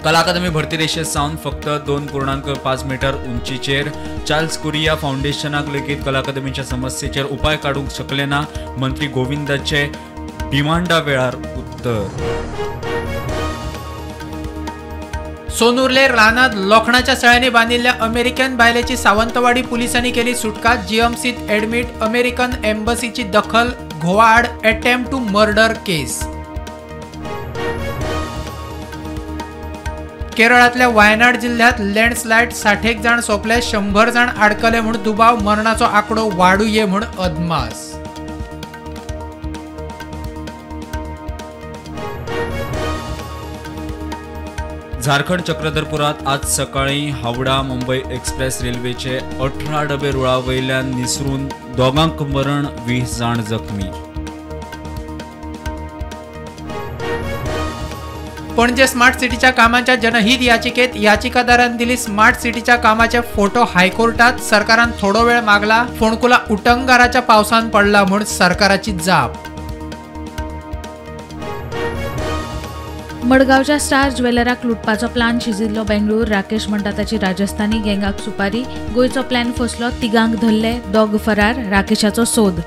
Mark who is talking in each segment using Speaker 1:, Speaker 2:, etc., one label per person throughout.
Speaker 1: कला अकादमी भरती रेशे सावन फक्त 2.5 मीटर उंचीचेर चार्ल्स कुरिया फावंडेशनाक लेगीत कला अकादमीच्या समस्येचेर उपाय काडूंक शकले ना, मंत्री गोविंदाचे डिमांडा वेळार उत्तर.
Speaker 2: सोनुर्ले रानात लोखणाच्या सळ्यांनी बांदिल्ल्या अमेरिकन बायलेची सावंतवाडी पुलिसांनी केली सुटका. जीएमसीत ॲडमिट. अमेरिकन एम्बसीची दखल. घोवाआड अटेम्प्ट टू मर्डर केस. केरळातल्या वायनाड जिल्ह्यात लँडस्लायड 60 जाण सोंपले, 100 जाण आडकले म्हूण दुबाव. मरणाचो आंकडो वाडुये म्हूण अदमास.
Speaker 1: झारखंड चक्रधरपुरात आज सकाळी हावडा मुंबई एक्सप्रेस रेल्वेचे 18 डबे रुळावयल्यान निसरून दोगांक मरण, 20 जाण जखमी.
Speaker 2: पणजे स्मार्ट सिटीच्या कामाच्या जनहित याचिकेत याचिकादारान दिली स्मार्ट सिटीच्या कामाचे फोटो हायकोर्टात. सरकारान थोडो वेळ मागला. फोंडकुला उटंगाराच्या पावसान पडला म्हूण सरकाराची जाप.
Speaker 3: मडगांवच्या स्टार ज्वेलराक लुटपाचो प्लान शिजिल्लो बेंगळूर. राकेश म्हणटा ताची राजस्थानी गँगाक सुपारी. गोंयचो प्लॅन फसलो, तिगांक धरले, दोग फरार. राकेशाचो सोद.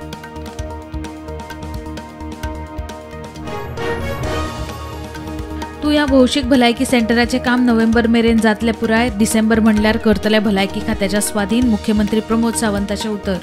Speaker 3: तुया भौशीक भलायकी सेंटराचें काम नोव्हेंबर मेरेन जातलें पुराय. डिसेंबर म्हणल्यार करतले भलायकी खात्याच्या स्वाधीन. मुख्यमंत्री प्रमोद सावंताचें उतर.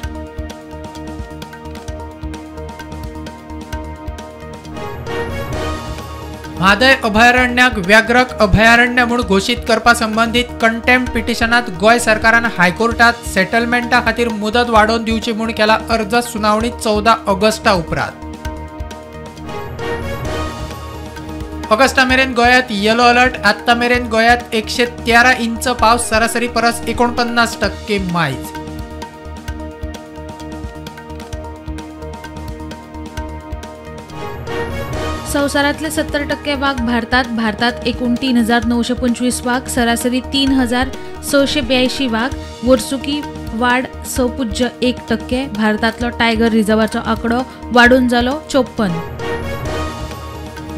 Speaker 2: म्हादय अभयारण्याक व्याघ्र अभयारण्य म्हूण घोशीत करपा संबंदीत कंटेम्प्ट पिटिशनात गोंय सरकारान हायकोर्टात सेटलमेंटा खातीर मुदत वाडोवन दिवची म्हूण केला अर्ज. सुनावणी 14 ऑगस्टा उपरांत. ऑगस्टा मेरेन गोंयांत येलो अलर्ट. आत्तां मेरेन गोंयांत 113 इंच पावस, सरासरी परस 49% मायज.
Speaker 3: संवसारांतले 70% वाग भारतात. भारतात एकूण 3,925 वाग, सरासरी 3,682 वाग. वर्सुकी वाड 6.1%. भारतांतलो टायगर रिझर्वाचो आंकडो वाडून जालो 54.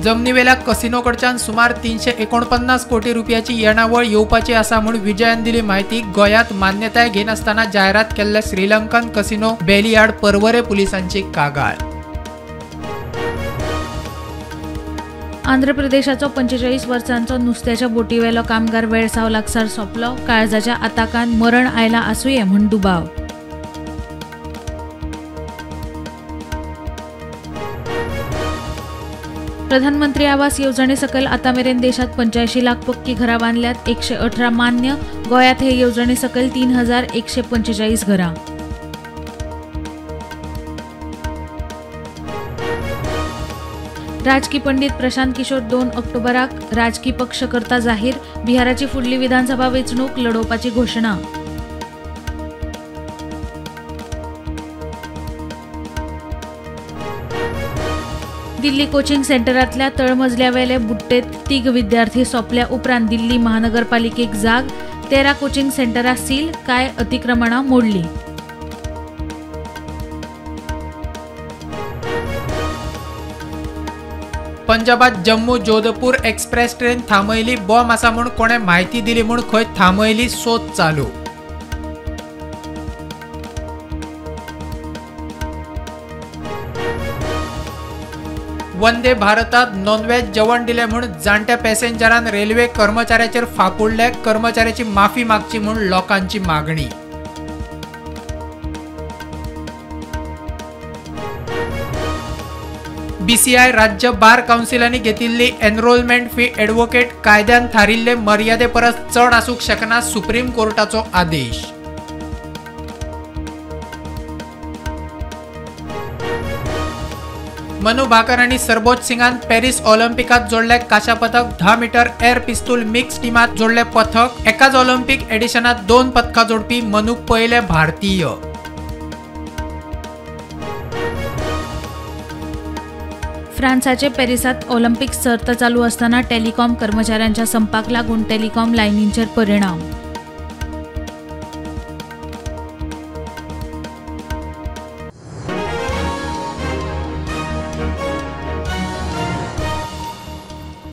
Speaker 2: जमनीवेल्या कसिनो कडच्यान सुमार 349 कोटी रुपयाची येणावळ येवपाची आसा म्हूण विजयान दिली म्हायती. गोंयांत मान्यताय घेनासतना जायरात केल्ल्या श्रीलंकन कसिनो बेली आड पर्वरे पुलिसांची कागाळ.
Speaker 3: आंध्र प्रदेशाचो 45 वर्सांचो नुस्त्याच्या बोटीवेलो कामगार वेळसाव लागसार सोंपलो. काळजाच्या आताकान मरण आयला आसुये म्हूण दुबाव. प्रधानमंत्री आवास येवजणे सकयल आतां मेरेन देशात 85 लाख पक्की घरां बांदल्यात, 118 मान्य. गोंयांत हे येवजणे सकयल 3,145 घरां. राजकी पंडित प्रशांत किशोर 2 ऑक्टोबराक राजकी पक्ष करता जाहीर. बिहाराची फुडली विधानसभा वेंचणूक लढोवपाची घोशणा. दिल्ली कोचिंग सेंटरांतल्या तळमजल्यावेले बुट्टेत 3 विद्यार्थी सोंपल्या उपरांत दिल्ली महानगरपालिकेक जाग. 13 कोचिंग सेंटरां सील, कांय अतिक्रमणां मोडली.
Speaker 2: पंजाबात जम्मू जोधपूर एक्सप्रेस ट्रेन थांबयली. बॉम्ब आसा म्हूण कोणें म्हायती दिली म्हूण खंय थांबयली. सोद चालू. वंदे भारतात नॉनव्हेज जेवण दिलें म्हूण जाणट्या पॅसेंजरान रेल्वे कर्मचाऱ्याचेर फापुडले. कर्मचाऱ्याची माफी मागची म्हूण लोकांची मागणी. बीसीआय राज्य बार काउन्सिलांनी घेतिल्ली एनरोलमेंट फी ॲडव्होकेट कायद्यान थारिल्ले मर्यादे परस चड आसूंक शकना. सुप्रीम कोर्टाचो आदेश. मनु भाकर आनी सरबोज सिंगान पॅरिस ऑलिम्पिकात जोडले कांश्या पदक. 10 मीटर एअर पिस्तूल मिक्स टीमात जोडले पथक. एकाच ऑलिम्पिक एडिशनात 2 पदकां जोडपी मनु पयले भारतीय.
Speaker 3: फ्रांसाचे पॅरिसात ऑलिम्पिक सर्त चालू असताना टेलिकॉम कर्मचाऱ्यांच्या संपाक लागून टेलिकॉम लायनींचेर परिणाम.